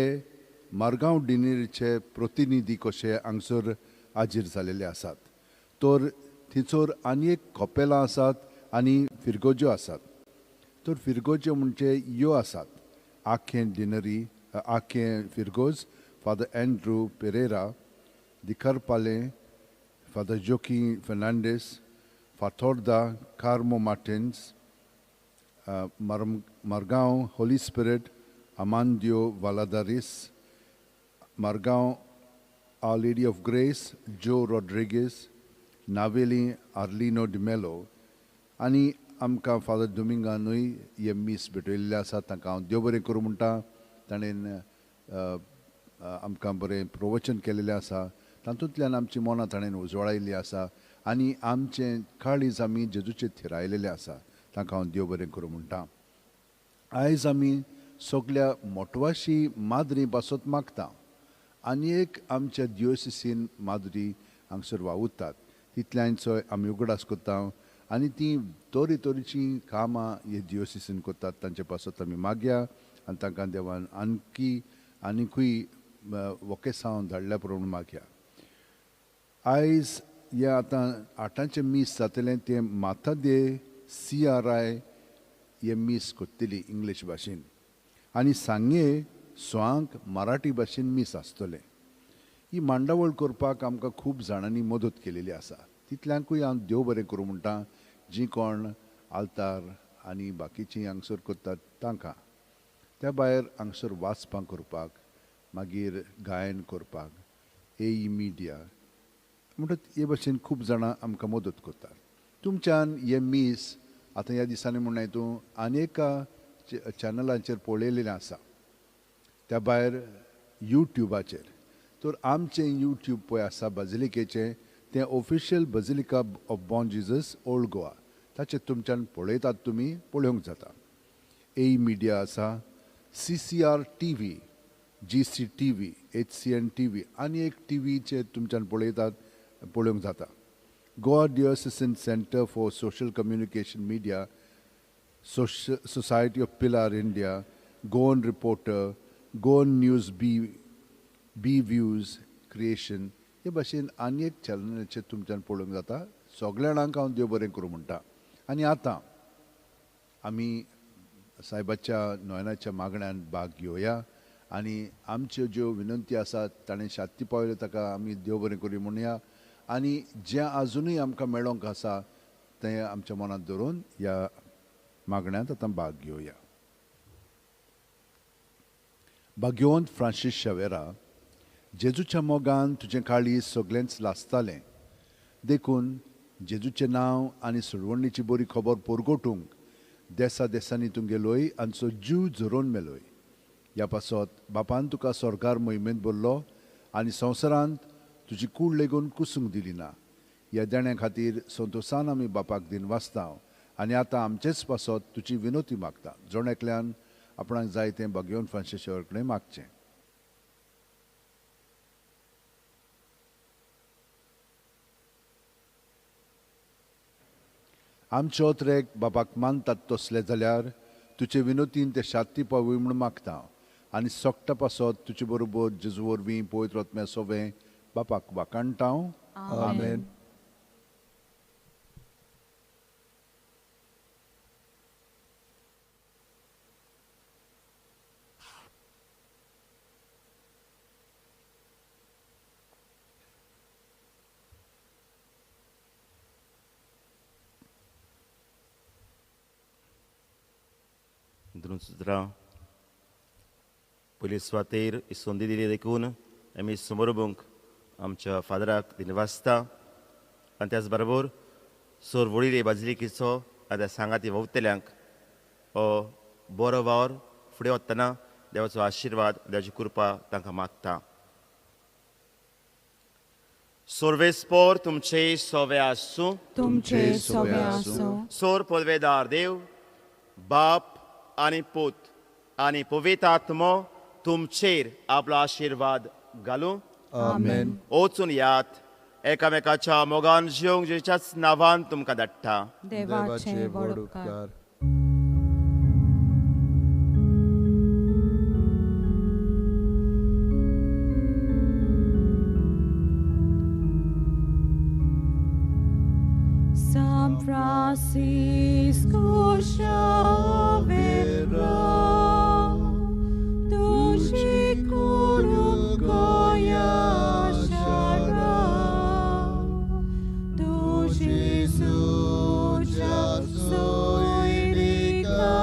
मारगांव डिनेरीचे प्रतिनिधी कशे हांगसर हाजीर जालेले आसात. तर थंयसर आनी एक कपेलां आसात आनी फिरगोज्यो आसात. तर फिरगोज्यो म्हणजे ह्यो आसात: आखें डिनरी, आखें फिरगोज फादर एन्ड्रू पेरेरा, दिखरपालें फादर जोकी Fernandes, Fatorda Carmo Martins, Margao Holy Spirit Amandio Valadares, Margao Our Lady of Grace Joe Rodrigues, Navelim Arlino D'Mello आनी आमकां फादर डोमिंगानूय हे मीस भेटयल्लें आसा. तांकां हांव देव बरें करूं म्हणटा. ताणें आमकां बरें प्रवचन केलेलें आसा. तातूंतल्यान आमची मनां ताणें उजवाडायल्ली आसा आनी आमचें काळीज आमी जेजूचेर थिरायलेलें आसा. तांकां हांव देव बरें करूं म्हणटा. आयज आमी सगल्या मोटवाशी माद्री पासत मागता आनी एक आमच्या दियोसिसीन माद्री हांगसर वावुरतात तितल्यांचोय आमी उगडास करता आनी ती तरे तरेचीं कामां हे दियोसिसीन करतात. तांचे पासत आमी मागया आनी तांकां देवान आणकी आनिकूय वकेसांव धाडल्या प्रमाण मागया. आयज हें आतां आठांचें मीस जातलें तें माता दे CRI हें मीस करतली इंग्लीश भाशेन आनी सांगे स्वांक मराठी भाशेन मीस आसतलें. ही मांडावळ करपाक आमकां खूब जाणांनी मदत केलेली आसा. तितल्यांकूय हांव देव बरें करूं म्हणटा, जीं कोण आल्तार आनी बाकीचीं हांगसर करतात तांकां. त्या भायर हांगसर वाचपां करपाक, मागीर गायन करपाक, AE media म्हणटच हे भाशेन खूब जाणां आमकां मदत करतात. तुमच्यान हें मीस आतां ह्या दिसांनी म्हणून तूं आनी एका चॅनलांचेर पळयलेलें आसा. त्या भायर यूट्यूबाचेर तर आमचें यूट्यूब पळय आसा बाजिलिकेचें, तें official Basilica of Bom Jesus Old Goa, ताचेर तुमच्यान पळयतात, तुमी पळोवंक जाता. AE media आसा, CCR TV, GCTV, HCN TV आनी एक टीव्हीचेर तुमच्यान पळयतात, पळोवंक जाता. Goa Diocesan Centre for Social Communication Media, Society of Pilar India, Goan Reporter, Goan News B Views Creation हे भाशेन आनी एक चॅनलाचेर तुमच्यान पळोवंक जाता. सगल्या जाणांक हांव देव बरें करूं म्हणटा. आनी आतां आमी सायबाच्या नोयनाच्या मागण्यान भाग घेवया आनी आमच्यो ज्यो विनंती आसात ताणें शात्ती पावयल्यो ताका आमी देव बरें करूं म्हणया आनी जें आजुनूय आमकां मेळोंक आसा तें आमच्या मनांत धरून ह्या मागण्यांत आतां भाग घेवया. भाग्यवंत फ्रांसीस शावेरा, जेजूच्या मोगान तुजें काळीज सगळेंच लासतालें, देखून जेजूचें नांव आनी सोडवणीची बरी खबर परगटूंक देसा देसांनी तूं गेलोय आनी जीव झरोवन मेलोय. ह्या पासत बापान तुका स्वर्गार मोहिमेंत भरलो आनी संवसारांत तुजी कूड लेगून कुसूंक दिली ना. ह्या देण्या खातीर संतोशान आमी बापाक दिनवासता आनी आतां आमचेच पासत तुजी विनोती मागता. जण एकल्यान आपणाक जाय तें भाग्यवंत फ्रांसीस शावेरा कडेन मागचें. आमचे ओतरेक बापाक मानतात तसले जाल्यार तुजे विनोतीन ते शात्ती पावय म्हूण मागता आनी सोकटा पासत तुजे बरोबर जेजू वरवीं पवित्र आत्म्या सोवें बापाक वाखाणटा. आमेन. सुत्रां पयली सुवातेर संदी दिली देखून आमी समोरबूंक आमच्या फादराक दिनवासता आनी त्याच बरोबर सोर वडील बाजलिकेचो आनी सांगाती ववतल्यांक हो बरो वावर फुडें वतना देवाचो आशिर्वाद देवाची कृपा तांकां मागता. सोर्वेस्पोर तुमचे सोवे आसूं, तुमचे सोवे आसूं. सोर पदवेदार देव बाप आनी पूत आनी पवित्र आत्मो तुमचेर आपलो आशिर्वाद घालूं. आमेन. वचून यात एकामेकाच्या मोगान जिवंक जेच्याच नांवान तुमकां धाडटा. देवाचे व्हड उपकार. San Francisco Xavier, tuji kurukoya shara, tuji suja soirika,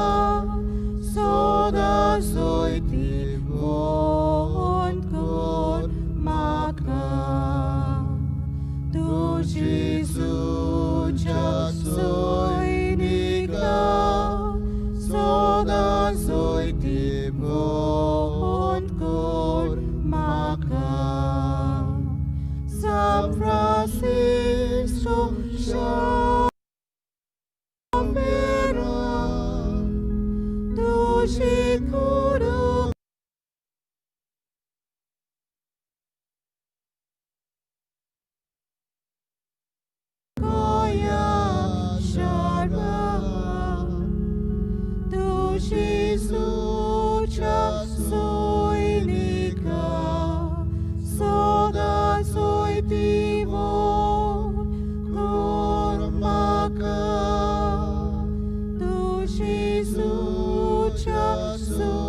soda soiti vonkor maka, tuji suja soinika, soda soiti vonkor maka. San Francisco Xavier, tuji kuru koya shara, tuji sucha soinika, soda soiti vonkor maka, tuji sucha soinika.